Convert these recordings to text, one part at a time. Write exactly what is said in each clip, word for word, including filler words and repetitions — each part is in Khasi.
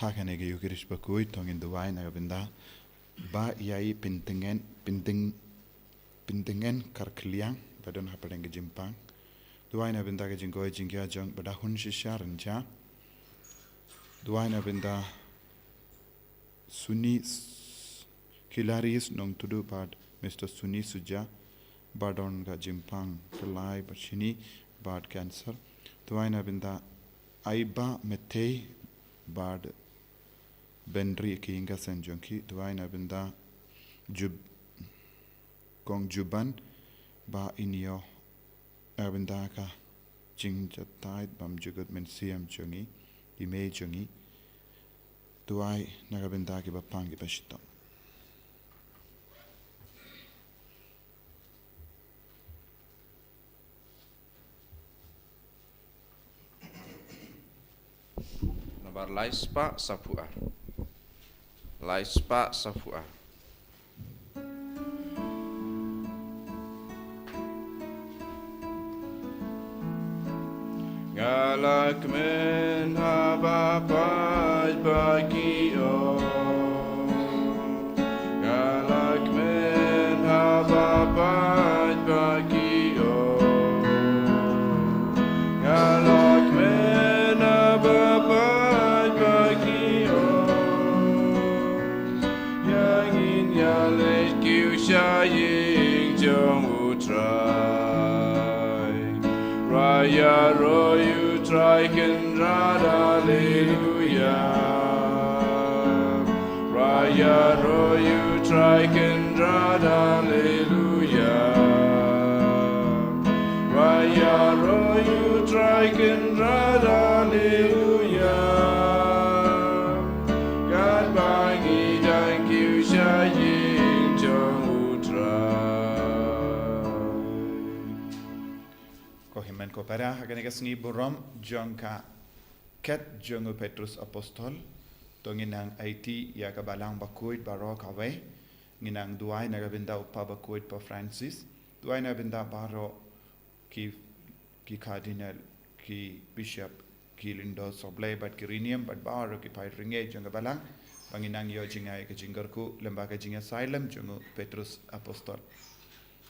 Ha kane ka Eucharist bakhuid to ngin duwai na ka bynta Bah Yai Pyntngen, Pyntng, Pyntngen Kharkliang ba don hapdeng ka jingpang. Duwai na ka bynta ka jingkoit jingkhiah jong Bah Dahun Shisha Rynjah. Duwai na ka bynta Suni S-, Hilarius Nongtudu bad Mister Suni Suja ba don ka jingpang tylli bad shini bad cancer. Duwai na ka bynta Aiba Methei bad Bendri ki ïing ka sem jong ki. Duwai na ka bynta Jub-, Kong Juban Bah Inyo. Na ka bynta ka jingjatai bymjukut mynsiem jong i, i mei jong i. Duwai na ka bynta kiba pang kiba shitom. Nambar lai spah saphew ar. Lai spah saphew ar. Nga la kmen ha ba pait ba ki ong. Nga la kmen ha ba pait ba ki ong. Nga la kmen ha ba pait ba ki ong. Ïa ngin ïa leit kiew sha ïing jong U Trai. Ruh ïaroh ïa U Trai Kynrad, Alleluia. Ruh ïaroh ïa U Trai Kynrad, Alleluia. Ruh ïaroh ïa U Trai Kynrad, Alleluia. Katba ngi dang kiew sha ïing jong U Trai. Ko hynmen ko para, ha kane ka sngi burom jong ka khet jong u Petrus Apostol, to ngin nang aiti ïa ka Balang Bakhuid baroh kawei. Ngin nang duwai na ka bynta u Papa Bakhuid Pope Francis, duwai na ka bynta baroh ki, ki Cardinal, ki Bishop, ki Lyngdoh Sohblei bad ki riewniam bad baroh ki paid ryngiej jong ka Balang, ba ngin nang ïoh jngai ka jingkyrkhu lyngba ka jingïasaid lem jong u Petrus Apostol.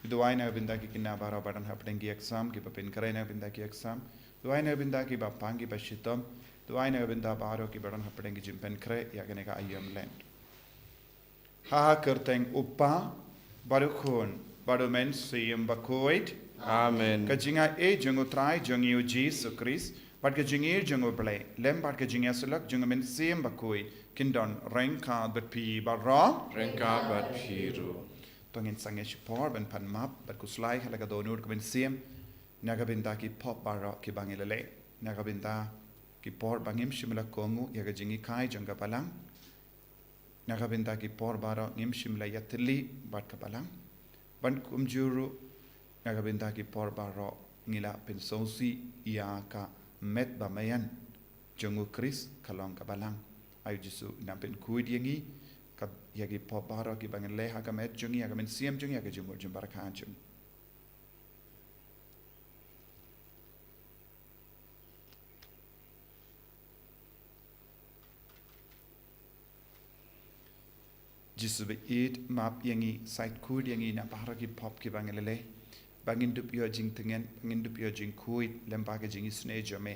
Duwai na ka bynta ki khynnah baroh ba don hapdeng ki exam, kiba pynkhreh na ka bynta ki exam. Duwai na ka bynta kiba pang kiba shitom. Duwai na ka bynta baroh kiba don hapdeng ki jingpynkhreh ïa kane ka aïom Lent. Ha ka kyrteng U Kpa bad U Khun bad U Mynsiem Bakhuid. Amen. Ka jingaiei jong U Trai jong ngi U Jisu Khrist bad ka jingïeit jong U Blei lem bad ka jingïasyllok jong U Mynsiem Bakhuid kin don ryngkat bad phi baroh. Ryngkat bad phi ruh. To ngin sangeh shipor ban pan map bad khuslai ha la ka dohnud ka mynsiem, na ka bynta ki pop baroh kiba ngi la leh, na ka bynta ki por ba ngim shym la kohnguh ïa ka jinghikai jong ka Balang, na ka bynta ki por baroh ngim shym la ïatylli bad ka Balang, ban kumjuh ruh na ka bynta ki por baroh ngi la pynsngewsih ïa ka met ba maïan jong U Khrist ka long ka Balang. Ai U Jisu, nang pynkhuid ïa ngi, ka, ïa ki pop baroh kiba ngi leh ha ka met jong ngi, ha ka mynsiem jong ngi, ha ka jingmut jingpyrkhat jong ngi. Jisu ba ïeit, map ïa ngi, sait khuid ïa ngi na baroh ki pop kiba ngi la leh, ba ngin dup ïoh jingtngen, ba ngin dup ïoh jingkhuid lem bad ka jingisynei jong me.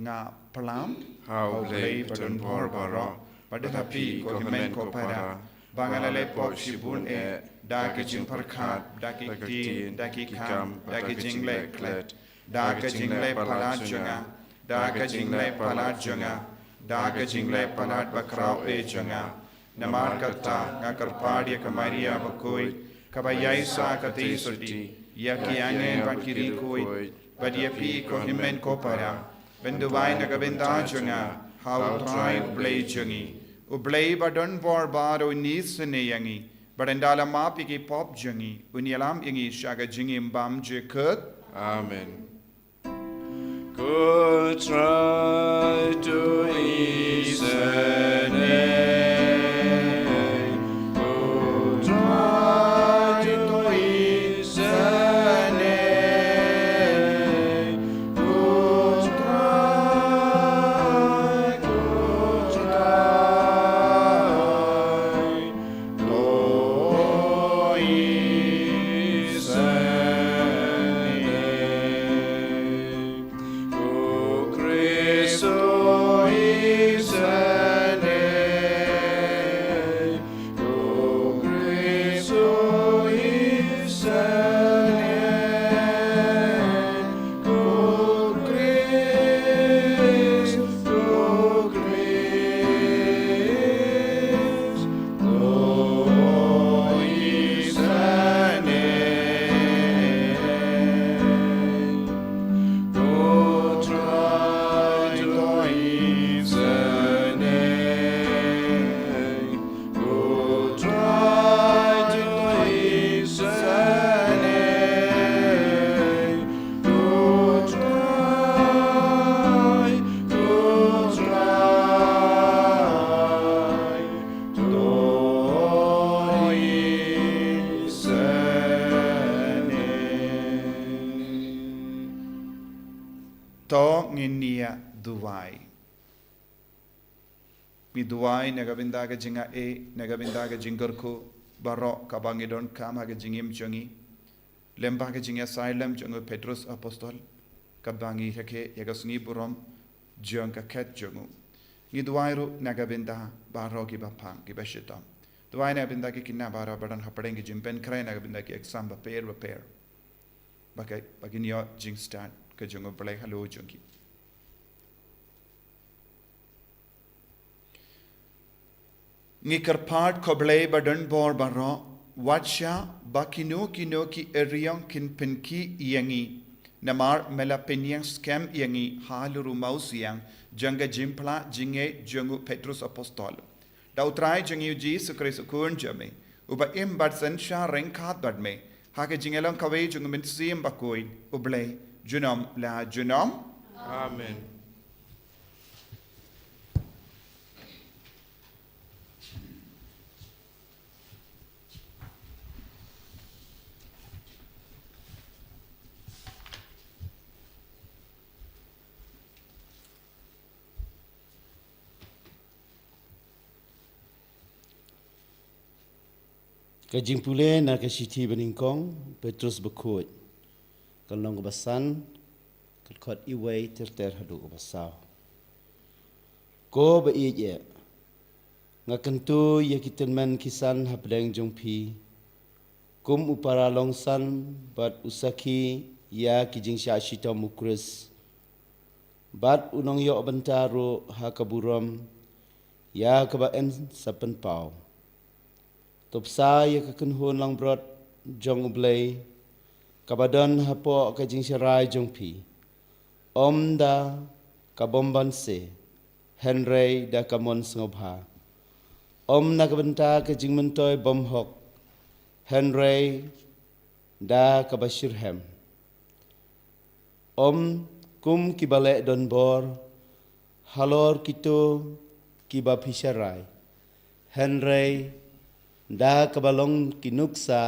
Nga pyrshang ha U Blei ba don bor baroh, bad ha phi ko hynmen ko para, ba nga la leh pop shibun eh, da ka jingpyrkhat, da ki ktien, da ki kam, da ki jingleh klet, da ka jingleh palat jong nga, da ka jingleh palat jong nga, da ka jingleh palat bakhraw eh jong nga. Namar kata nga kyrpad ïa ka Maria bakhuid, kaba ïaisah katei sotti, ïa ki angel bad ki riewkhuid, bad ïa phi ko hynmen ko para, ban duwai na ka bynta jong nga ha U Trai U Blei jong ngi. U Blei ba don bor baroh un isynei ïa ngi, bad ynda la map ïa ki pop jong ngi, un ïalam ïa ngi sha ka jingim bymjukut. Amen. Ko Trai, to isynei. Ko Trai, to isynei. Ko Trai, ko Trai, to isynei. Ko Khrist, to isynei. Ko Khrist, to isynei. Ko Khrist, ko Khrist, to isynei. Ko Trai, to isynei. Ko Trai, to isynei. Ko Trai, ko Trai, to isynei. To ngin ïa duwai. Ngi duwai na ka bynta ka jingaiei, na ka bynta ka jingkyrkhu baroh kaba ngi donkam ha ka jingim jong ngi, lem bad ka jingïasai lem jong u Petrus Apostol, kaba ngi rakhe ïa ka sngi burom jong ka khet jong u. Ngi duwai ruh na ka bynta baroh kiba pang, kiba shitom. Duwai na ka bynta ki khynnah baroh ba don hapdeng ki jingpynkhreh na ka bynta ki exam bapher bapher, ba ka, ba kin ïoh jingstad ka jong u Blei halor jong ki. Ngi kyrpad ko Blei ba don bor baroh, wat shah ba kino kino ki eriong kin pynkiew ïa ngi, namar me la pynïeng skhem ïa ngi halor u mawsiang jong ka jingphla jingngeit jong u Petrus Apostol. Da u Trai jong ngi u Jisu Khrist u Khun jong me, uba im bad synshar ryngkat bad me, ha ka jingïalong kawei jong u Mynsiem Bakhuid, U Blei, junom la junom. Amen. Ka jingpule na ka shithi banyngkong Petrus Bakhuid, ka lynnong kaba san, ka dkhot iwei ter ter haduh kaba saw. Ko ba ïeit eh, nga kyntu ïa ki tymmen ki san hapdeng jong phi, kum u para longsan bad u sakhi ïa ki jingshah shitom u Khrist, bad u nongïoh bynta ruh ha ka burom ïa kaba yn sa pynpaw. To bsa ïa ka kynhun langbrot jong U Blei, kaba don hapoh ka jingsharai jong phi, ym da ka bymbanse, hynrei da ka mon sngewbha, ym na ka bynta ka jingmyntoi bymhok, hynrei da kaba shitrhem. Ym kum kiba leh donbor halor kito kiba phi sharai, hynrei da kaba long ki nuksa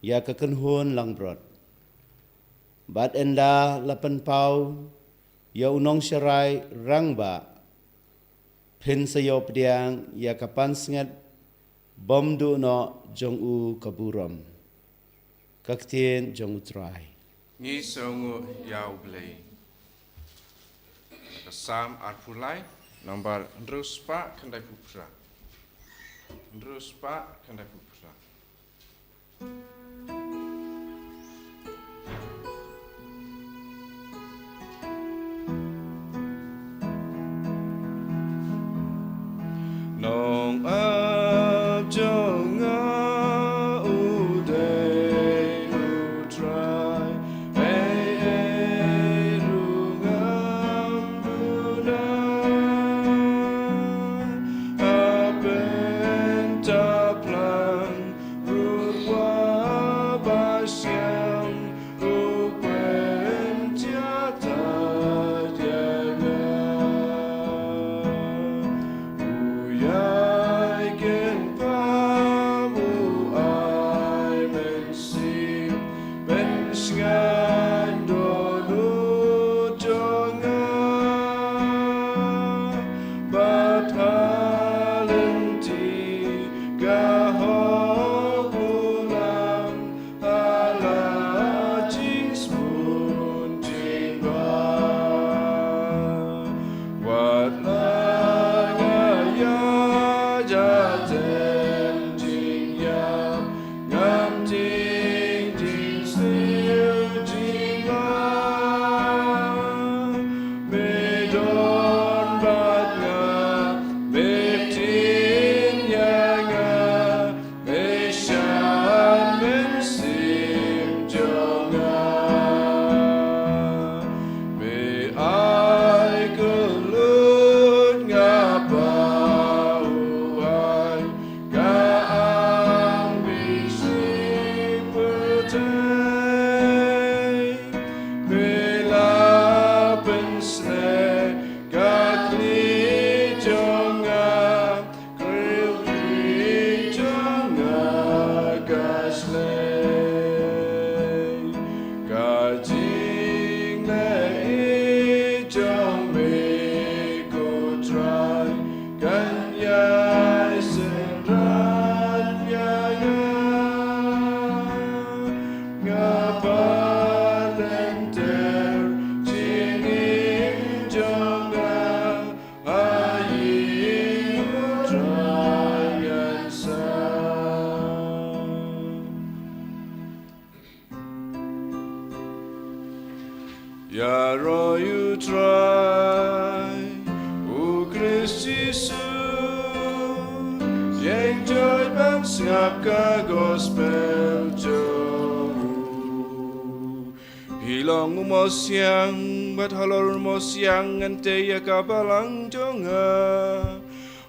ïa ka kynhun langbrot. Bad ynda la pynpaw ïa u nongsharai rangbah, phin sa ïoh pdiang ïa ka pansngiat Bym duh noh jong u ka burom. Ka ktien jong U Trai. Ngi sngewnguh ïa U Blei. Ka Salm arphew lai, nombar hynriew spah khyndai phew phra. Hynriew spah khyndai phew phra. Nong ap jong nga u dei U Trai, ei ei ruh ngam duh noh. Hapdeng thaplang ruh wa ba shem, u pynjah tat ïa nga. U ïai kynpam, u ai mynsiem, pynshngaiñ dohnud jong nga. Bad ha lynti ka hok u lam, ha la jingsbun jingbha. Wat la nga ïaid ha tem jingïap, ngam tieng jingsniew jingma. Me don bad nga, me ktien ïa nga, me shan mynsiem jong nga. Me ai kyllut nga ba u ai ka angmih sngi pyrthei. Me la pynsngew ka khlieh jong nga, khlieh jong nga ka shlei. Ka jingleh jong me ko Trai, kan ïai synran ïa nga. Nga pat lynter jingim jong nga, ha ïing U Trai ngan sah. Ïaroh ïa U Trai, U Khrist Jisu, ïeng joit ban sngap ka gospel jong u. Phi long u Mawsiang, bad halor u Mawsiang ngan tei ïa ka balang jong nga,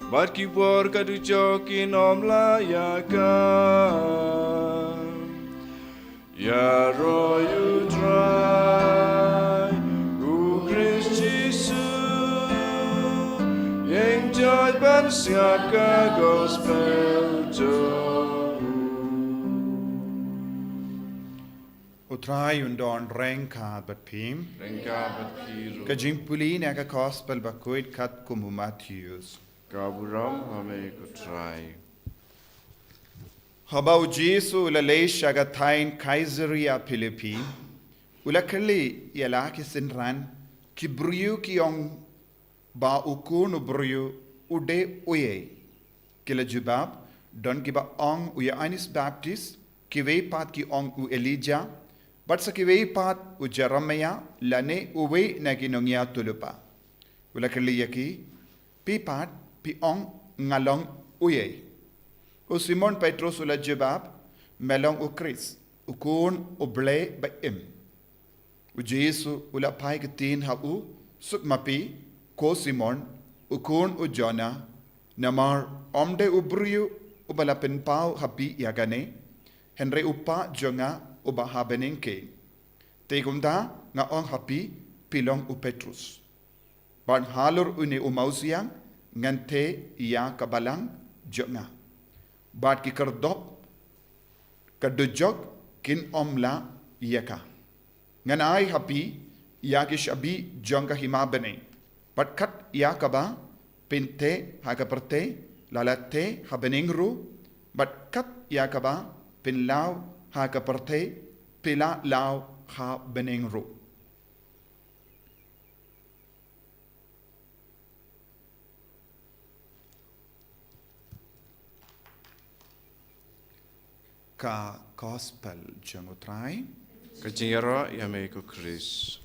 bad ki bor ka dujok kin ym lah ïa ka. Ïaroh ïa U Trai, U Khrist Jisu, ïeng joit ban sngap ka gospel jong u. U Trai un don ryngkat bad phi. Ryngkat bad phi ruh. Ka jingpule na ka gospel bakhuid katkum u Mathaios. Ka burom ha me ko Trai. Haba u Jisu u la leit sha ka thaiñ Kaisaria Philippi, u la kylli ïa la ki synran, ki briew ki ong ba u Khun u briew u dei uei? Ki la jubab, don kiba ong u Ïoannis Baptist, kiwei pat ki ong u Elijah, bad sa kiwei pat u Jeremiah lane uwei na ki nongïathuhlypa. U la kylli ïa ki, phi pat phi ong nga long uei? U Simon Petrus u la jubab, me long u Khrist, u Khun u Blei ba im. U Jisu u la phai ktien ha u, suk ma phi, ko Simon, u khun u Jonah, namar ym dei u briew uba la pynpaw ha phi ïa kane, hynrei u Kpa jong nga uba ha bneng kein. Te kumta nga ong ha phi, phi long u Petrus. Bad halor une u mawsiang ngan tei ïa ka balang jong nga, bad ki khyrdop ka dujok kin ym lah ïa ka. Ngan ai ha phi ïa ki shabi jong ka hima bneng, bad kat ïa kaba phin tei ha ka pyrthei la la tei ha bneng ruh, Bad kat ïa kaba pynlaw ha ka pyrthei, phi la law ha bneng ruh. Ka Gospel jong U Trai. Ka jingïaroh ïa me ko Khrist.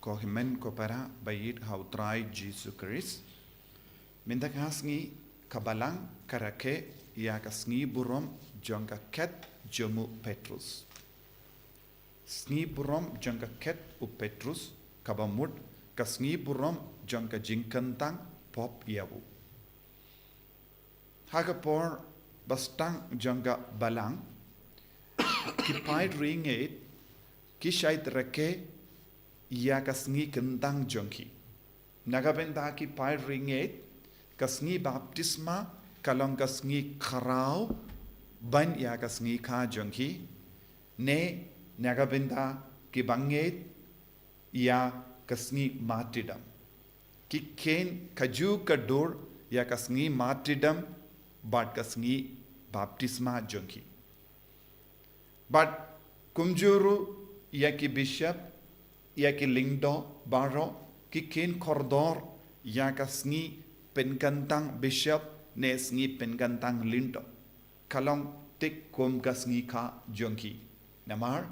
Ko hynmen ko para ba ïeit ha U Trai Jisu Khrist. Mynta ka sngi ka Balang ka rakhe ïa ka sngi burom jong ka khet jong u Petrus. Sngi burom jong ka khet u Petrus, kaba mut ka sngi burom jong ka jingkyntang pop ïa u. Ha ka por ba sdang jong ka Balang, ki paid ri ngeit ki shait rakhe ïa ka sngi kyntang jong ki. Na ka bynta ki paid ri ngeit, ka sngi baptisma ka long ka sngi khraw ban ïa ka sngi kha jong ki. Ne, na ka bynta kiba ngeit, ïa ka sngi martyrdom. Ki kheiñ kajuh ka dur ïa ka sngi martyrdom bad ka sngi baptisma jong ki. Bad kumjuh ruh ïa ki bishop, ïa ki lyngdoh baroh, ki kheiñ kordor ïa ka sngi pynkyntang bishop ne sngi pynkyntang lyngdoh. Ka long thik kum ka sngi kha jong ki. Namar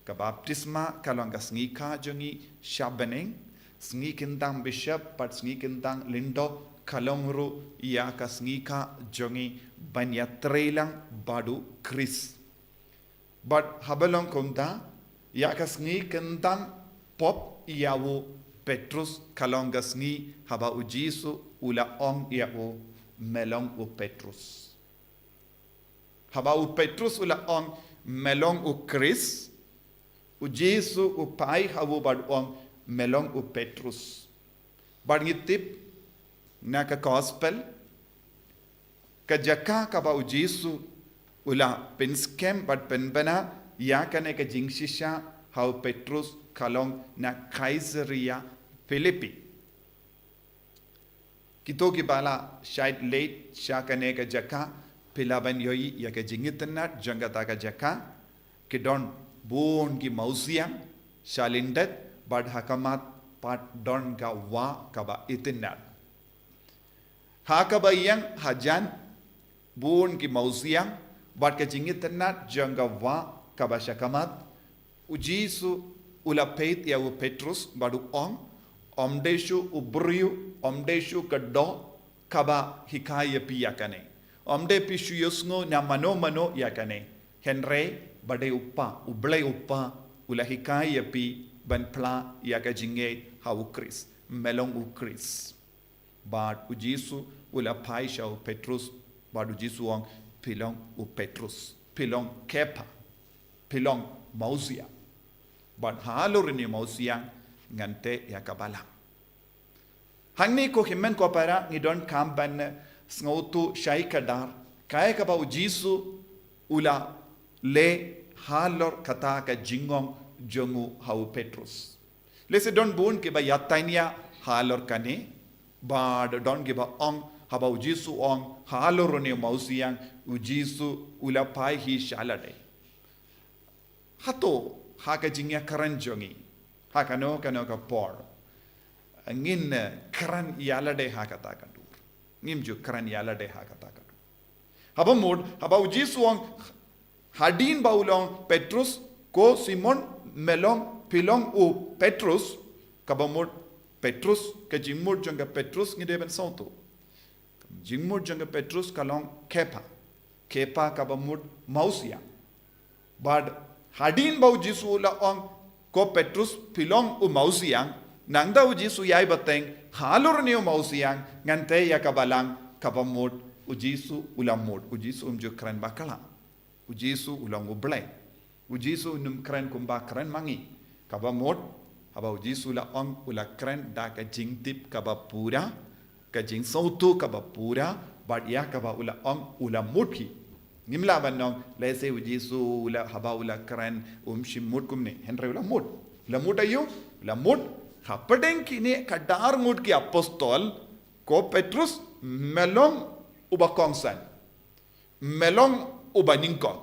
ka baptisma ka long ka sngi kha jong ngi sha bneng, sngi kyntang bishop bad sngi kyntang lyngdoh ka long ruh ïa ka sngi kha jong ngi ban ïatreilang bad u Khrist. Bad haba long kumta, ïa ka sngi kyntang pop ïa u Petrus ka long ka sngi haba u Jisu u la ong ïa u, me long u Petrus. Haba u Petrus u la ong, me long u Khrist, u Jisu u phai ha u bad u ong, me long u Petrus. Bad ngi tip na ka Gospel, ka jaka kaba u Jisu u la pynskhem bad pynbna ïa kane ka jingshisha ha u Petrus ka long na Caesarea Philippi. Kito kiba la shait leit sha kane ka jaka, phi lah ban ïohi ïa ka jingitynnad jong kata ka jaka. Ki don bun ki mawsiang sha lyndet bad ha khmat pat don ka wah kaba itynnad. Ha kaba ïeng hajan bun ki mawsiang bad ka jingitynnad jong ka wah kaba sha khmat, u Jisu u la peit ïa u Petrus bad u ong, ym dei shuh u briew, ym dei shuh ka doh kaba hikai ïa phi ïa kane. Ym dei phi shu ïohsngew na mano mano ïa kane. Hynrei ba dei u Kpa, U Blei u Kpa u la hikai ïa phi ban phla ïa ka jingngeit ha u Khrist. Me long u Khrist. Bad u Jisu u la phai sha u Petrus, bad u Jisu u ong, phi long u Petrus, phi long Kepha, phi long mawsiang. Bad halor une u mawsiang ngan teh ïa ka Balang. Hangne ko hynmen ko para ngi donkam ban sngewthuh shai kdar kaei kaba u Jisu u la leh halor kata ka jingong jong u ha u Petrus. Lehse don bun kiba ïathuh ïa halor kane, bad don kiba ong haba u Jisu u ong halor une u mawsiang, u Jisu u la phai hi sha lade. Hato ha ka jingïakren jong ngi ha kano kano ka por ngin, eh, kren ïa lade ha kata ka dur? Ngim ju kren ïa lade ha kata ka dur. Haba mut, haba u Jisu u ong, hadien ba u la ong Petrus, ko Simon, me long, phi long u Petrus, kaba mut Petrus, ka jingmut jong ka Petrus ngi dei ban sngewthuh. Jingmut jong ka Petrus ka long Kepha. Kepha kaba mut mawsiang. Bad hadien ba u Jisu u la ong, ko Petrus, phi long u mawsiang, nangta u Jisu u ïai bteng, halor une u mawsiang ngan teh ïa ka Balang, kaba mut u Jisu u la mut, u Jisu um ju kren bakla. U Jisu u long U Blei. U Jisu um kren kumba kren ma ngi. Kaba mut, haba u Jisu u la ong, u la kren da ka jingtip kaba pura, ka jingsngewthuh kaba pura, bad ïa kaba u la ong u la mut hi. Ngim lah ban ong lehse u Jisu u la, haba u la kren um shym mut kumne, hynrei u la mut. La mut aïu, la mut hapdeng kine ka dar ngut ki apostol, ko Petrus me long uba kongsan, me long uba nyngkong,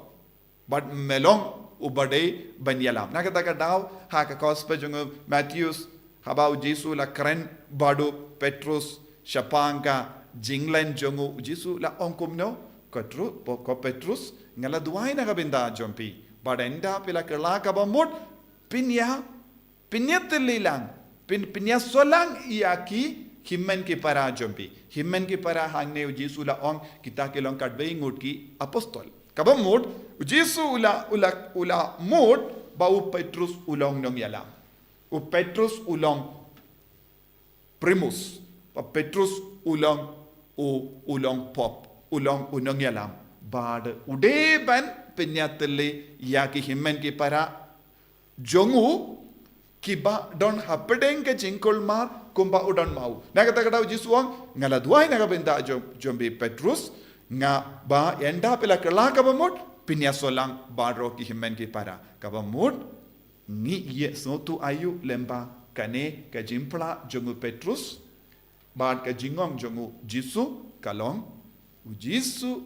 bad me long uba dei ban ïalam. Na kata ka daw, ha ka gospel jong u Mathaios, haba u Jisu la kren bad u Petrus shaphang ka jinglen jong u, u Jisu la ong kumno, ko Petru-, ko Petrus, nga la duwai na ka bynta jong phi, bad ynda phi la kylla kaba mut, phin ïa, phin ïatylli lang, phin, phin ïasoh lang ïa ki hynmen ki para jong phi. Hynmen ki para hangne u Jisu la ong kita ki long katwei ngut ki apostol. Kaba mut, u Jisu u la, u la, u la mut ba u Petrus u long nongïalam. U Petrus u long primus. Ba Petrus u long u, u long pope, u long u nongïalam. Bad u dei ban pynïatylli ïa ki hynmen ki para jong u, kiba don hapdeng ka jingkulmar kumba u don ma u. Na kata ka daw u Jisu u ong, nga la duwai na ka bynta jong, jong phi Petrus, nga ba ynda phi la kylla kaba mut, phin ïasoh lang baroh ki hynmen ki para. Kaba mut, ngi ïohsngew tu aïu lyngba kane ka jingphla jong u Petrus, bad ka jingong jong u Jisu ka long, u Jisu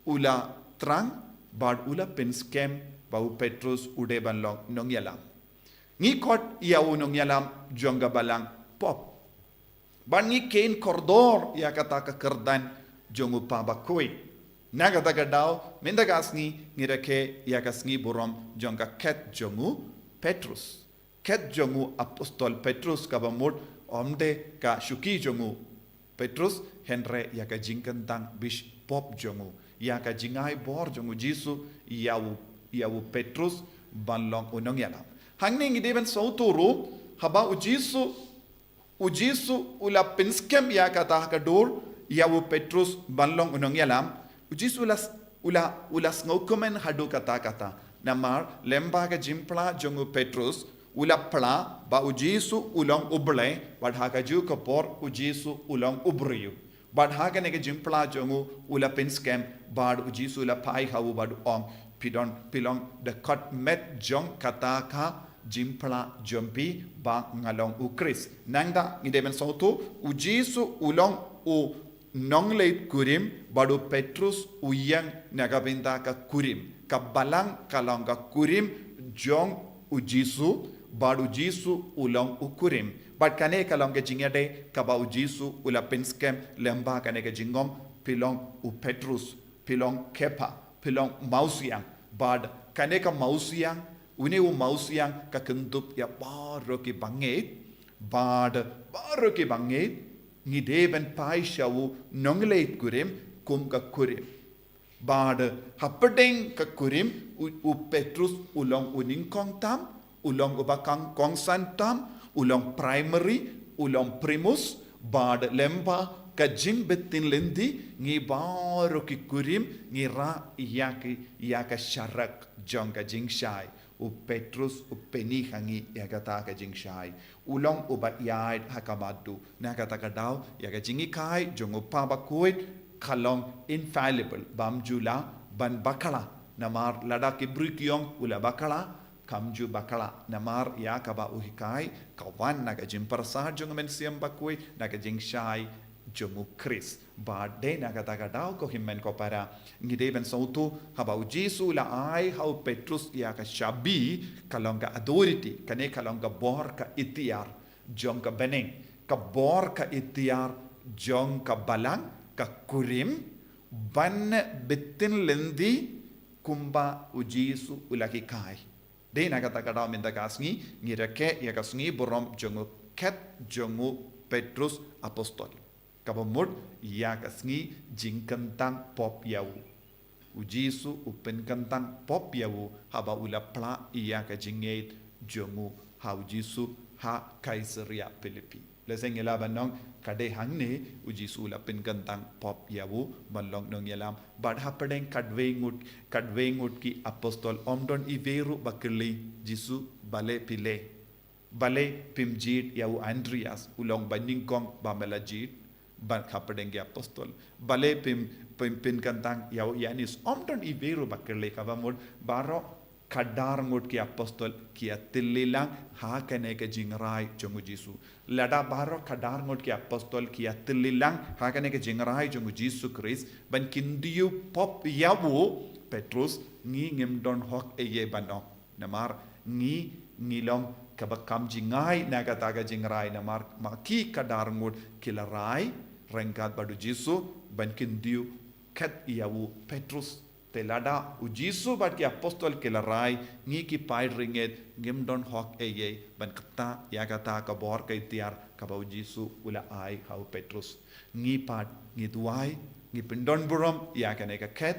u la thrang, bad u la pynskhem ba u Petrus u dei ban long nongïalam. Ngi khot ïa u nongïalam jong ka balang pope. Bad ngi kheiñ kordor ïa kata ka kyrdan jong u Pa Bakhuid. Na kata ka daw, mynta ka sngi ngi rakhe ïa ka sngi burom jong ka khet jong u Petrus. Khet jong u apostol Petrus kaba mut ym dei ka shuki jong u Petrus, hynrei ïa ka jingkyntang bishop jong u, ïa ka jingai bor jong u Jisu ïa u, ïa u Petrus ban long u nongïalam. Hangne ngi dei ban sngewthuh ruh, haba u Jisu, u Jisu u la pynskhem ïa kata ka dur ïa u Petrus ban long u nongïalam, u Jisu u la, u la, u la sngewkmen haduh katta katta. Namar lyngba ka jingphla jong u Petrus, u la phla ba u Jisu u long u Blei, bad ha kajuh ka por u Jisu u long u briew. Bad ha kane ka jingphla jong u, u la pynskhem, bad u Jisu u la phai ha u bad u ong, phi don, phi long da kot met jong kata ka jingphla jong phi ba nga long u Khrist. Nangta ngi dei ban sngewthuh, u Jisu u long u nongleit kurim, bad u Petrus u ïeng na ka bynta ka kurim. Ka balang ka long ka kurim jong u Jisu, bad u Jisu u long u kurim. Bad kane ka long ka jingïadei kaba u Jisu u la pynskhem lyngba kane ka jingong, phi long u Petrus, phi long Kepha, phi long mawsiang. Bad kane ka mawsiang, une u mawsiang ka kyndup ïa baroh ki bangeit, bad baroh ki bangeit, ngi dei ban phai sha u nongleit kurim kum ka kurim. Bad hapdeng ka kurim, u, u Petrus u long u nyngkong tam, u long uba kongsan tam, u long primary, u long primus, bad lyngba ka jingbtin lynti, ngi baroh ki kurim, ngi rah ïa ki, ïa ka sharak jong ka jingshai. U Petrus u pyni ha ngi ïa kata ka jingshai. U long uba ïaid ha ka madu. Na kata ka daw, ïa ka jinghikai jong u Pa Bakhuid ka long infallible, bym ju lah ban bakla. Namar lada ki briew ki ong u la bakla, kam ju bakla. Namar ïa kaba u hikai ka wan na ka jingpyrsad jong u Mynsiem Bakhuid, na ka jingshai jong u Khrist. Bad dei na kata ka daw, ko hynmen ko para, ngi dei ban sngewthuh, haba u Jisu u la ai ha u Petrus ïa ka shabi, ka long ka authority, kane ka long ka bor ka iktiar jong ka bneng, ka bor ka iktiar jong ka balang, ka kurim, ban btin lynti kumba u Jisu u la hikai. Dei na kata ka daw mynta ka sngi, ngi rakhe ïa ka sngi burom jong u khet jong u Petrus apostol. Kaba mut ïa ka sngi jingkyntang pop ïa u. U Jisu u pynkyntang pop ïa u haba u la phla ïa ka jingngeit jong u ha u Jisu ha Kaisaria Philippi. Lehse ngi lah ban ong ka dei hangne u Jisu u la pynkyntang pop ïa u ban long nongïalam. Bad hapdeng katwei ngut, katwei ngut ki apostol ym don iwei ruh ba kylli Jisu balei phi leh. Balei phim jied ïa u Andreas, u long ba nyngkong ba me la jied, bad hapdeng ki apostol. Balei phim, phim pynkyntang ïa u Ïanis, ym don iwei ruh ba kylli, kaba mut baroh Khadar ngut ki apostol ki ïa tylli lang ha kane ka jingrai jong u Jisu. Lada baroh khadar ngut ki apostol ki ïa tylli lang ha kane ka jingrai jong u Jisu Khrist, ban kyndiu pop ïa u Petrus, ngi ngim don hok ei ei ban ong. Namar ngi, ngi long kaba kam jingai na kata ka jingrai, namar ma ki khadar ngut ki la rai ryngkat bad u Jisu ban kyndiu khet ïa u Petrus. Te lada u Jisu bad ki apostol ki la rai, ngi ki paid ringit ngim don hok ei ei ban kynta ïa kata ka bor ka iktiar kaba u Jisu u la ai ha u Petrus. Ngi pat ngi duwai, ngi pyndon burom ïa kane ka khet,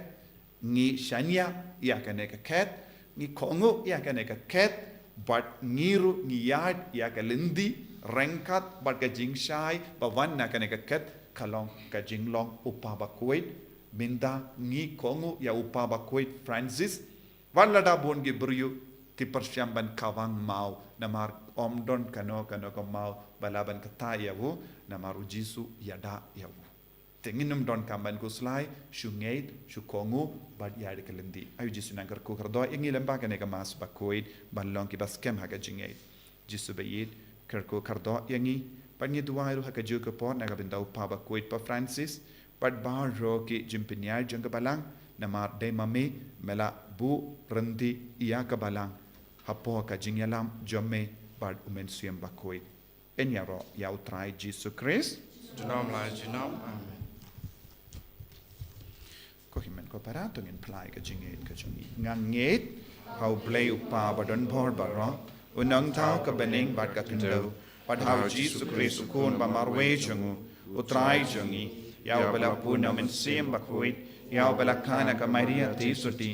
ngi shaniah ïa kane ka khet, ngi kohnguh ïa kane ka khet, bad ngi ruh ngi ïaid ïa ka lynti ryngkat bad ka jingshai ba wan na kane ka khet, ka long ka jinglong u Pa Bakhuid. Mynta ngi kohnguh ïa u Pa Bakhuid Francis. Wat lada bun ki briew ki pyrshang ban kawang maw, namar ym don kano kano ka maw ba lah ban kynta ïa u, namar u Jisu ïada ïa u. Te ngin ym don kam ban khuslai, shu ngeit, shu kohnguh bad ïaid ka lynti. Ai u Jisu nang kyrkhu kyrdoh ïa ngi lem bad kane ka Mass Bakhuid ban long kiba skhem ha ka jingngeit. Jisu ba ïeit, kyrkhu kyrdoh ïa ngi, bad ngi duwai ruh ha kajuh ka por na ka bynta u Pa Bakhuid Pa Francis bad baroh ki jingpynïaid jong ka Balang, namar dei ma me me la buh ryntih ïa ka Balang hapoh ka jingïalam jong me bad u Mynsiem Bakhuid. Yn ïaroh ïa u Trai Jisu Khrist. Junom la junom. Amen. Ko hynmen ko para, to ngin phla ïa ka jingngeit ka jong ngi. Nga ngeit ha U Blei U Kpa ba don bor baroh, U Nongthaw ka bneng bad ka khyndew, bad ha U Jisu Khrist U Khun ba marwei jong U, U Trai jong ngi, ïa uba la bun na U Mynsiem Bakhuid, ïa uba la kha na ka Maria Theisotti,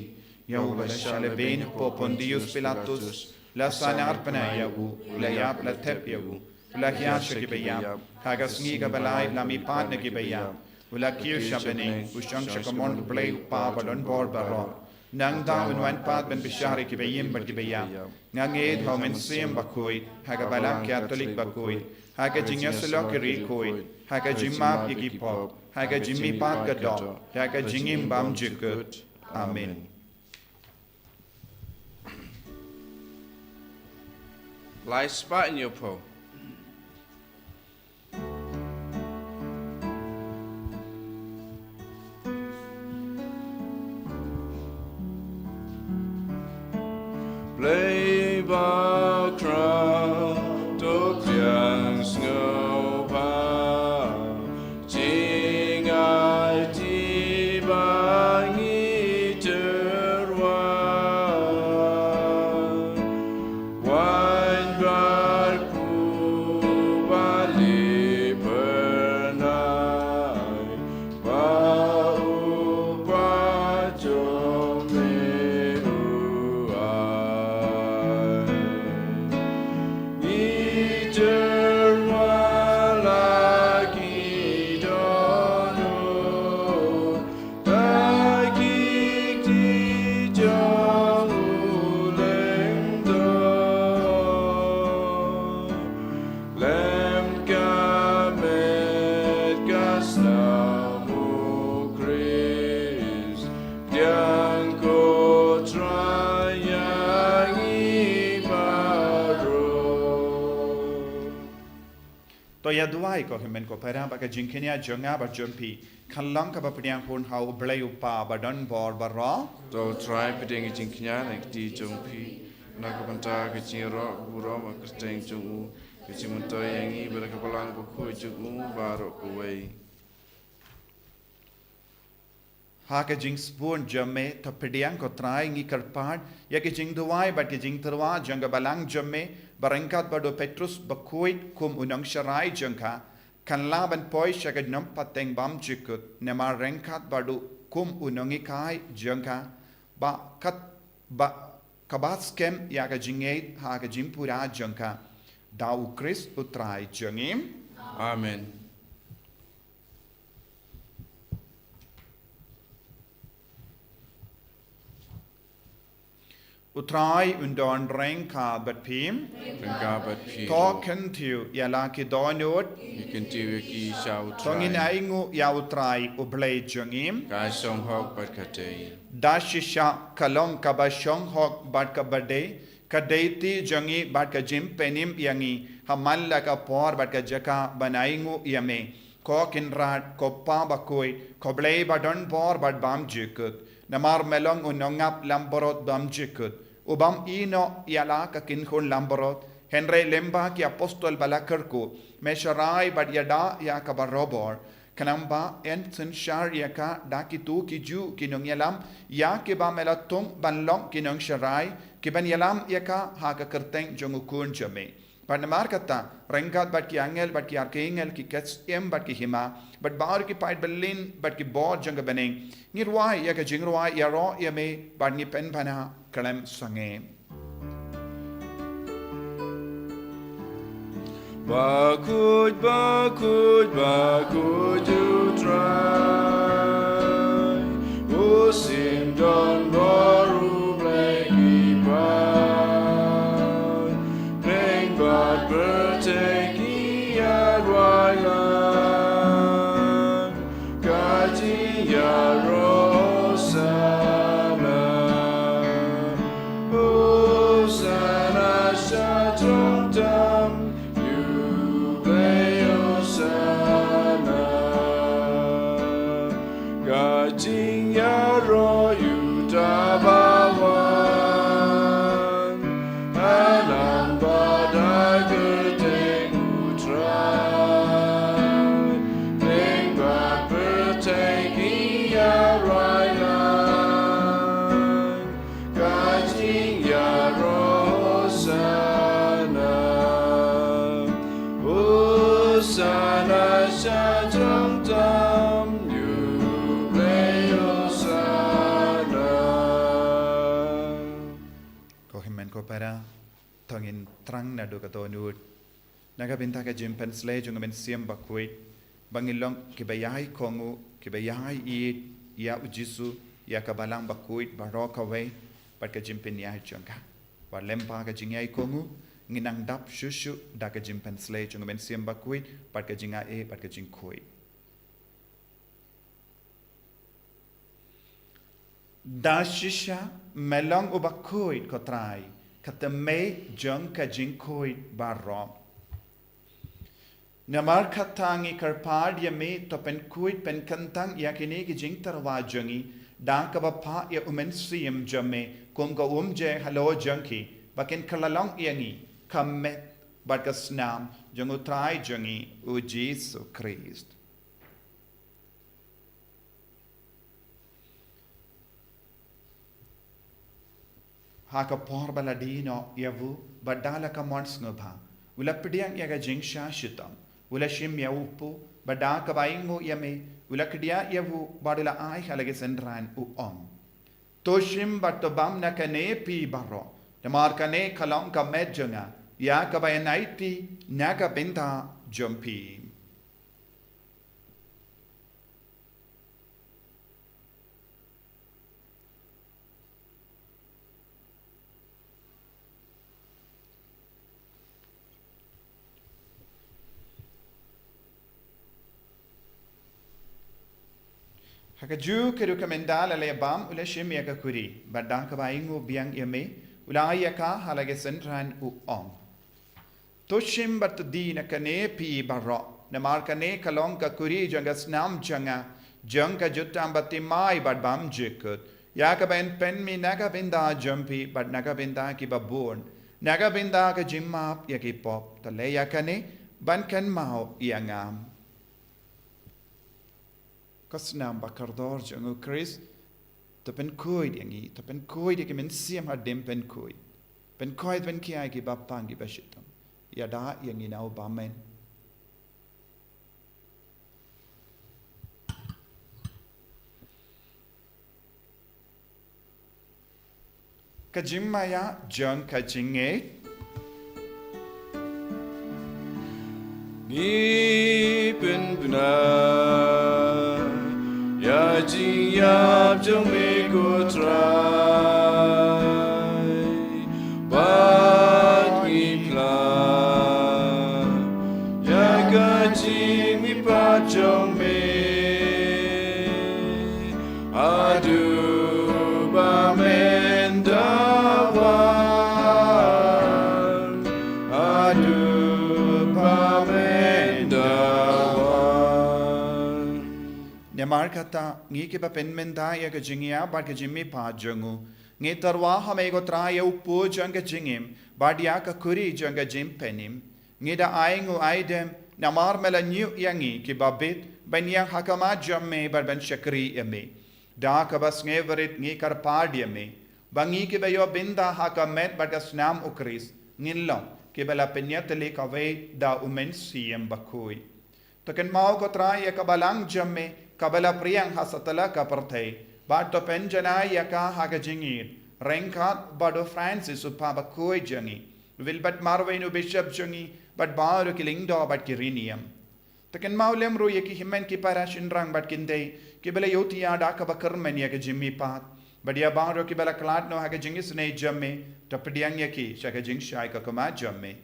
ïa uba la shah lehbeiñ hapoh Pontius Pilatus, la sahnarphna ïa u, la ïap la thep ïa u, u la hiar sha kiba ïap, ha ka sngi kaba lai u la mihpat na kiba ïap, u la kiew sha bneng, u shong sha ka mon U Blei U Kpa ba don bor baroh. Nangta un wan pat ban bishar ïa kiba im bad kiba ïap. Nga ngeit ha U Mynsiem Bakhuid, ha ka Balang Katholik bakhuid, ha ka jingïasyllok ki riewkhuid, ha ka jingmap ïa ki pop, ha ka jingmihpat ka doh, ha ka jingim bymjukut. Amen. Lai spah ñiew phew. Blei bakhraw, to pdiang sngewbha, jingaiti ba ngi tyrwa. Wan bad u ba li bernai, ba u ba jong me u ai. Ngi tyrwa la ki dohnud, da ki kti jong u lyngdoh. Lem ka met ka snam U Khrist, pdiang ko Trai ïa ngi baroh. To ïa duwai ko hynmen ko para ba ka jingkñia jong nga bad jong phi kan long kaba pdiang hun ha U Blei U Kpa ba don bor baroh. To Trai pdiang ka jingkñia na ka kti jong phi, na ka bynta ka jingïaroh burom ha ka kyrteng jong u, ka jingmyntoi ïa ngi bad ka Balang Bakhuid jong u baroh kawei. Ha ka jingsbun jong me, to pdiang ko Trai, ngi kyrpad ïa ka jingduwai bad ka jingtyrwa jong ka Balang jong me, ba ryngkat bad u Petrus Bakhuid kum u nongsharai jong ka, kan lah ban poi sha ka jingpateng bymjukut, namar ryngkat bad u kum u nonghikai jong ka, ba kat ba kaba skhem ïa ka jingngeit ha ka jingpura jong ka. Da U Khrist U Trai jong ngi. Amen. U Trai un don ryngkat bad phi. Ryngkat bad phi. To kyntiew ïa la ki dohnud. Ngi kyntiew ïa ki sha U Trai. To ngin ainguh ïa U Trai U Blei jong ngi. Ka shong hok bad ka dei. Da shisha ka long kaba shong hok bad kaba dei, ka dei ti jong ngi bad ka jingpynim ïa ngi, ha man la ka por bad ka jaka ban ainguh ïa me. Ko Kynrad, ko Pa bakhuid, ko Blei ba don bor bad bymjukut. Namar me long u nongap langbrot bymjukut, u bym ïehnoh ïa la ka kynhun langbrot, hynrei lyngba ki apostol ba la kyrkhu, me sharai bad ïada ïa ka barabor. Khnang ba yn synshar ïa ka da kito ki juh ki nongïalam, ïa kiba me la thung ban long ki nongsharai, ki ban ïalam ïa ka ha ka kyrteng jong U Khun jong me. Bad namar kata, ryngkat bad ki angel, bad ki archangel, ki ksiem, bad ki hima, bad baroh ki paid byllien, bad ki bor jong ka bneng, ngi rwai ïa ka jingrwai ïaroh ïa me, bad ngi pynbna khlem sangeh. Bakhuid, bakhuid, bakhuid U Trai. U shim don bor, U Blei ki paid. Pdeng bad pyrthei ki ïa rwai lang. Ka jingïaroh Hosana. Hosana sha jrong tam, ïa U Blei Hosana. Ka jingïaroh ïa uta ba wan. Halang bad ha kyrteng U Trai. Pdeng bad pyrthei ki ïa rwai lang. Ka jingïaroh Hosana. Hosana sha jrong tam, ïa U Blei Hosana. Ko hynmen ko para, to ngin thrang naduh ka dohnud. Na ka bynta ka jingpynsleh jong U Mynsiem Bakhuid, ba ngin long kiba ïai kohnguh, kiba ïai ïeit ïa U Jisu, ïa ka Balang Bakhuid baroh kawei, bad ka jingpynïaid jong ka. Wat lyngba ka jingïai kohnguh, ngin nang dap shuh shuh da ka jingpynsleh jong U Mynsiem Bakhuid, bad ka jingai, bad ka jingkhuid. Da shisha me long uba khuid, ko Trai, ka tymmen jong ka jingkhuid baroh. Namar kata ngi kyrpad ïa me, to pynkhuid pynkyntang ïa kine ki jingtyrwa jong ngi, da kaba phah ïa U Mynsiem jong me kum ka umjer halor jong ki, ba kin kylla long ïa ngi ka met bad ka snam jong U Trai jong ngi U Jisu Khrist. Ha ka por ba la die noh ïa u, bad da la ka mon sngewbha, u la pdiang ïa ka jingshah shitom, u la shim ïa u kpu, bad da kaba ainguh ïa me, u la kdiah ïa u, bad u la ai ha la ki synran, u ong: To shim bad to bam na kane phi baroh, namar kane ka long ka met jong nga, ïa kaba yn aiti na ka bynta jong phi. Ha kajuh ka ruh ka mynta la leh bam, u la shim ïa ka khuri, bad da kaba ainguh biang ïa me, u la ai ïa ka ha la ki synran, u ong: To shim bad to die na kane phi baroh, namar kane ka long ka khuri jong ka snam jong nga, jong ka jutang bathymmai bad bymjukut, ïa kaba yn pynmih na ka bynta jong phi bad na ka bynta kiba bun, na ka bynta ka jingmap ïa ki pop. To leh ïa kane ban kynmaw ïa nga. Ka snam ba kordor jong U Khrist, to pynkhuid ïa ngi, to pynkhuid ïa ki mynsiem hadien pynkhuid. Pynkhuid, pynkhia ïa kiba pang kiba shitom. Ïada ïa ngi na u bymman. Ka jingmaïa jong ka jingngeit. Ngi pynbna ïa jingïap jong me ko Trai. kata, ngi kiba pynmynta ïa ka jingïap bad ka jingmihpat jong u, ngi tyrwa ha me ko Trai ïa u pud jong ka jingim bad ïa ka khuri jong ka jingpynim. Ngi da ai nguh ai dem namar me la ñiew ïa ngi kiba bit ban ïeng ha khmat jong me bad ban shakri ïa me. Da kaba sngewrit ngi kyrpad ïa me ba ngi kiba ïoh bynta ha ka met bad ka snam u Khrist ngin long kiba la pynïatylli kawei da u Mynsiem Bakhuid. To kynmaw ko Trai ïa ka balang jong me kaba la pdiang ha satlak ka pyrthei, bad to pynjanai ïa ka ha ka jingïeit ryngkat bad u Francis u Papa bakhuid jong ngi, Wilbert Marwein u Bishop jong ngi, bad baroh ki lyngdoh bad ki riniam. To kynmaw lem ruh ïa ki hynmen ki para shynrang bad kynthei kiba la ïohthiah da kaba kyrmen ïa ka jingmihpat, bad ïa baroh kiba la khlad noh ha ka jingisynei jong me, to pdiang ïa ki sha ka jingshai ka khmat jong me.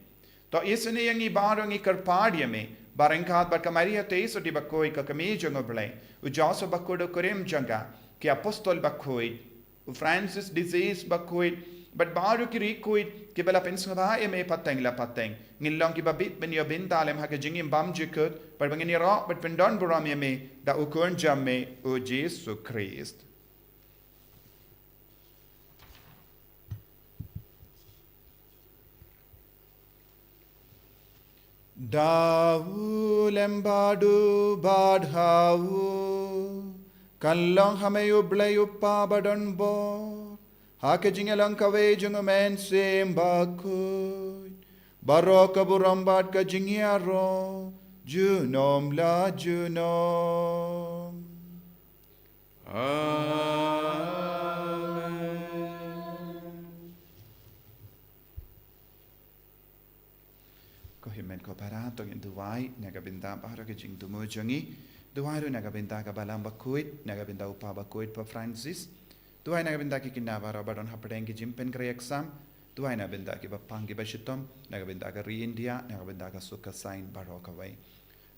To isynei ïa ngi baroh, ngi kyrpad ïa me ba ryngkat bad ka Maria Theisotti bakhuid ka kmie jong u Blei, u Joseph bakhuid u kurim jong ka, ki apostol bakhuid, u Francis d'Assisi bakhuid, bad baroh ki riewkhuid kiba la pynsngewbha ïa me pateng la pateng, ngin long kiba bit ban ïoh bynta lem ha ka jingim bymjukut, bad ba ngin ïaroh bad pyndonburom ïa me da u Khun jong me u Jisu Khrist. Da u lem bad u bad ha u, kan long ha me u Blei u Kpa badonbor, ha ka jingïalang kawei jong u Mynsiem Bakhuid, baroh ka burom bad ka jingïaroh junom la junom. Amen. Ko hynmen ko para, to ngin duwai na ka bynta baroh ka jingthmu jong ngi. Duwai ruh na ka bynta ka balang bakhuid, na ka bynta u Papa bakhuid Pope Francis. Duwai na ka bynta ki khynnah baroh ba don hapdeng ki jingpynkhreh exam. Duwai na ka bynta kiba pang kiba shitom, na ka bynta ka ri India, na ka bynta ka suk ka saiñ baroh kawei.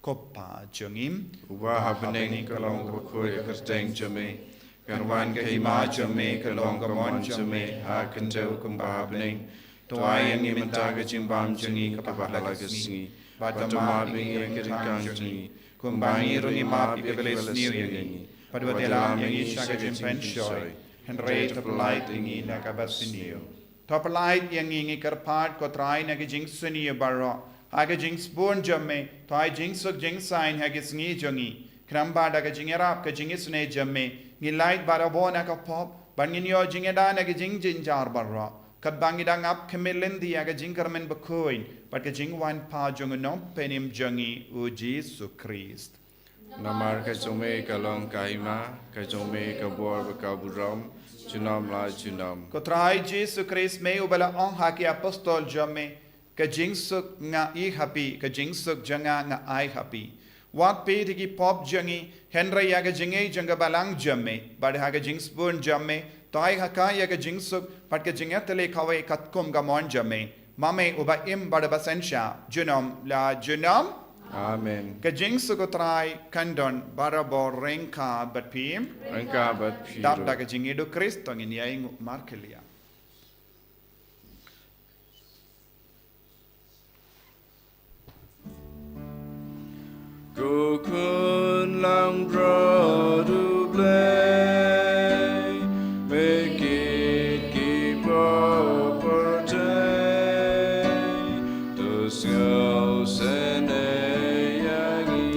Ko Pa jong ngi, uba ha bneng, ka long kaba khuid ka kyrteng jong me, kan wan ka hima jong me, kan long ka mon jong me ha ka khyndew kumba ha bneng. To ai ïa ngi mynta ka jingbam jong ngi kaba ha la ka sngi, bad to map ïa ngi ki ryngkang jong ngi, kumba ngi ruh ngi map ïa kiba la sniew ïa ngi, bad wat ïalam ïa ngi sha ka jingpynshoi, hynrei to pyllait ïa ngi na kaba sniew. To pyllait ïa ngi, ngi kyrpad ko Trai, na ka jingsniew baroh, ha ka jingsbun jong me, to ai jingsuk jingsaiñ ha ki sngi jong ngi. Khnang ba da ka jingïarap ka jingisynei jong me, ngin lait barabor na ka pop, bad ngin ïoh jingïada na ka jingjynjar baroh, katba ngi dang ap khmih lynti ïa ka jingkyrmen bakhuid bad ka jingwan pat jong u Nongpynim jong ngi u Jisu Khrist. Namar ka jong me ka long ka hima, ka jong me ka bor bad ka burom, junom la junom. Ko Trai Jisu Khrist, me uba la ong ha ki apostol jong me, ka jingsuk nga ai ha phi, ka jingsuk jong nga nga ai ha phi. Wat peit ïa ki pop jong ngi, hynrei ïa ka jingngeit jong ka balang jong me, bad ha ka jingsbun jong me, to ai ha ka ïa ka jingsuk bad ka jingïatylli kawei katkum ka mon jong me. Ma me uba im bad uba synshar junom la junom. Amen. Ka jingsuk u Trai kan don barabor ryngkat bad phi. Ryngkat bad phi ruh. Dap da ka jingïeit u Khrist to ngin ïai nguh markylliang. Ko Khun langbrot u Blei, me kit ki pop pyrthei, to sngewsynei ïa ngi.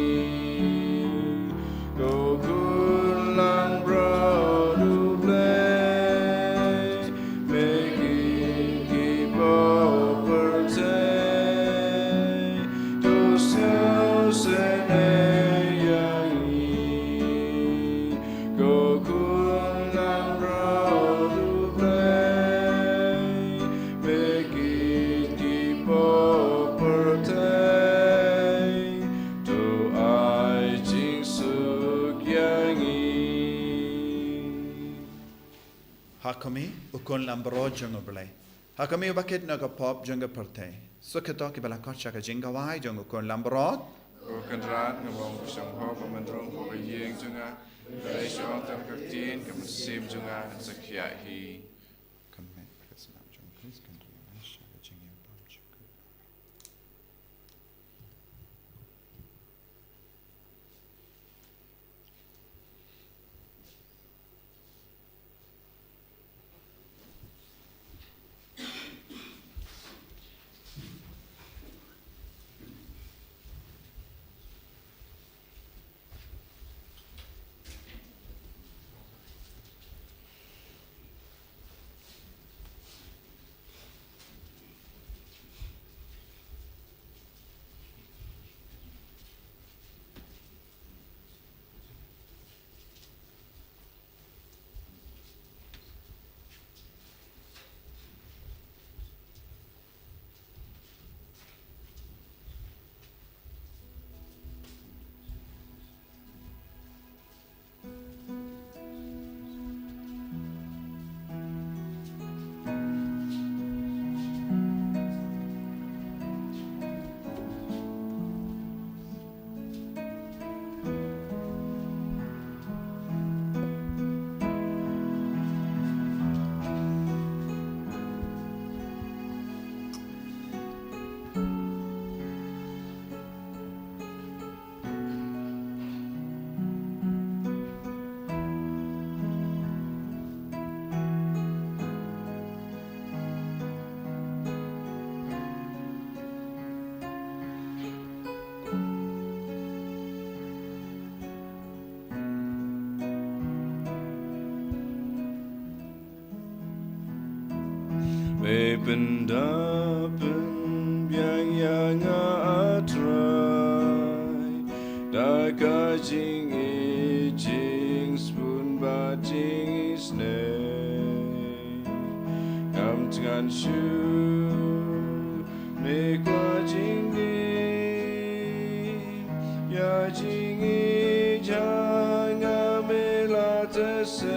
Ko Khun langbrot u Blei, me kit ki pop pyrthei, to sngewsynei ïa ngi. Ko Khun langbrot u Blei, me kit ki pop pyrthei, to ai jingsuk ïa ngi. Ha khmih, u Khun langbrot jong u Blei. Ha khmih, uba kit na ka pop jong ka pyrthei. Suk ïa kito kiba la khot sha ka jingkhawai jong u Khun langbrot. Ko Kynrad, nga ong ba sngewbha ba men rung hapoh ka ïing jong nga. Hynrei shu ong tang ka ktien, ka mynsiem jong nga kan sa khiah hi. Ka met ka snam jong u Khrist kan ri sha ka jingim bymjukut. Pyndap pynbiang ïa nga, A Trai, da ka jingïeit, jingsbun bad jingisynei. Ngam tngan shuh, me kwah jingdih, ïa jingïeit ha nga me la teh sei.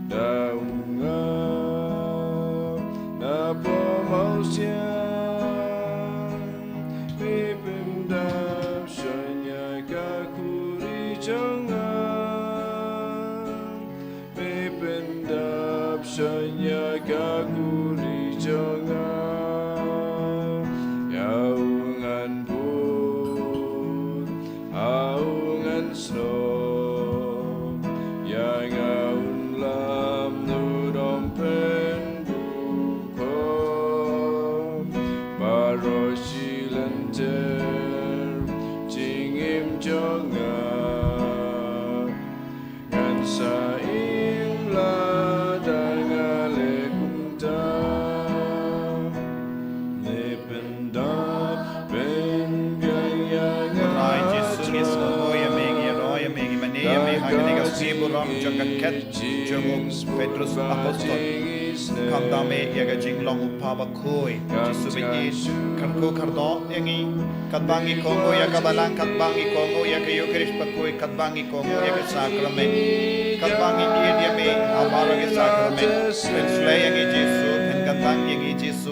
Da u ngap na pop mawsiang, me pyndap shon ïa ka khuri jong nga. Me pyndap shon ïa ka khuri jong nga. Ïa u ngan bud, ha u ngan snoh. Ïa nga un lam nud ym pynbukhop. Baroh shi lynter jingim jong nga. Ngan sa im lada nga leh kumta. Me pyndap pynbiang ïa nga. Trai Jisu, ngi sngewnguh ïa me, ngi ïaroh ïa me, ngi mane ïa me ha kane ka sngi burom jong ka khet jong u Petrus Apostol. Khamtam ïa ka jinglong u Pa bakhuid. Jisu ba ïeit, kyrkhu kyrdoh ïa ngi. Katba ngi kohnguh ïa ka Balang, katba ngi kohnguh ïa ka Eukharist bakhuid, katba ngi kohnguh ïa ka sakramen, katba ngi ïeit ïa me ha baroh ki sakramen. Pynshlei ïa ngi Jisu, pynkyntang ïa ngi Jisu,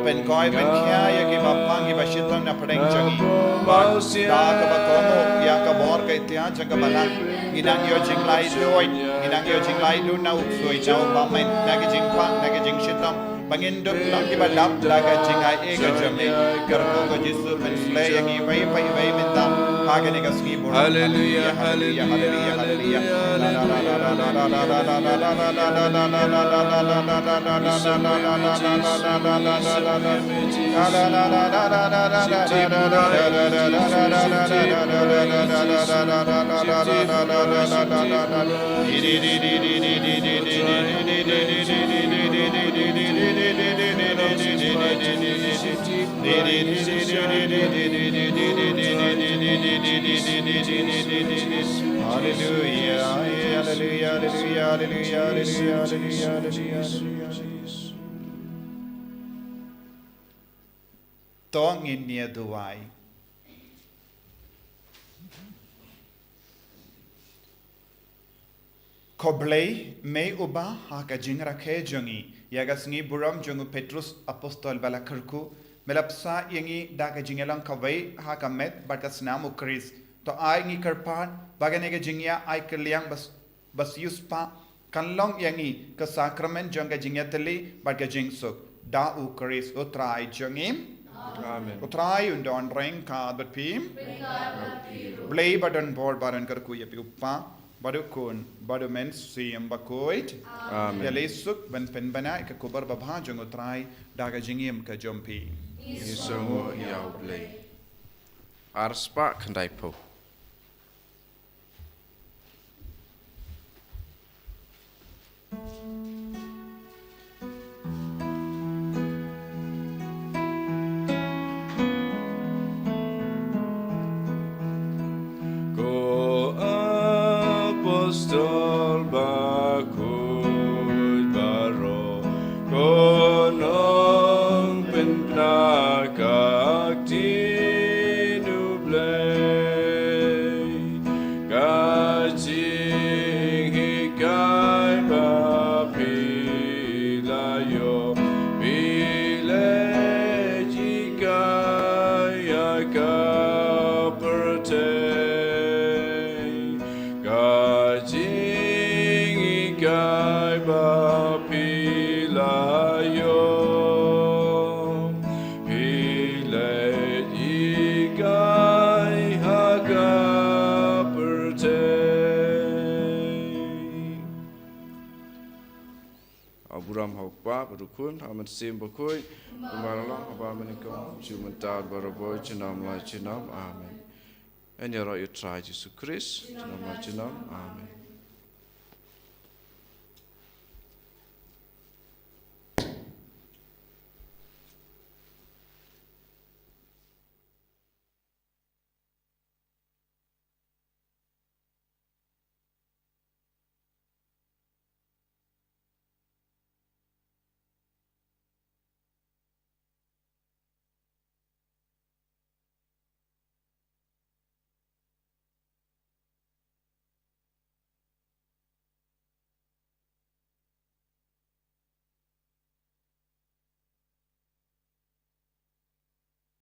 pynkhoit pynkhia ïa kiba pang kiba shitom na pdeng jong ngi. Bad da kaba kohnguh ïa ka bor ka iktiar jong ka Balang, ngi nang ïoh jinglaitluid, ngi nang ïoh jinglaitluid na u ksuid, na u bymman, na ki jingpang, na ki jingshitom. Ba ngin dup long kiba dap da ka jingai ei ka jong me. Kyrkhu ko Jisu, pynshlei ïa ngi iwei pa iwei mynta ha kane ka sngi burom. Haleluia, haleluia, haleluia, haleluia. Haleluia, haleluia, haleluia, haleluia, haleluia, haleluia, haleluia. To ngin ïa duwai. Ko Blei, me uba ha ka jingrakhe jong ngi ïa ka sngi burom jong u Petrus Apostol ba la kyrkhu, me la bsa ïa ngi da ka jingïalong kawei ha ka met bad ka snam u Khrist. To ai ngi kyrpad ba kane ka jingïa ai kylliang bas basius pa kan long ïa ngi ka sakramen jong ka jingïatylli bad ka jingsuk. Da u Khrist u Trai jong ngi. Amen. U Trai un don ryngkat bad phi. Ryngkat bad phi ruh. Blei ba don bor ba don kyrkhu ïa phi u Kpa bad u Khun bad u Mynsiem Bakhuid. Amen. Ïaleh suk ban pynbna ïa ka khubor babha jong u Trai da ka jingim ka jong phi. Ngi sngewnguh ïa u Blei. Ar spah khyndai phew. Ko apostol bakhuid baroh, ko nongpynbna ka ktien u Blei. Ka jinghikai ba phi la ïoh, phi leit hikai ïa ka pyrthei. Ka jinghikai ba phi la ïoh, phi leit hikai ha ka pyrthei. Burom ha u Kpa bad u Khun bad u Mynsiem Bakhuid, kumba la long ha ba mynnyngkong, shu mynta bad barabor junom la junom. Amen. Yn ïaroh ïa u Trai Jisu Khrist junom la junom. Amen.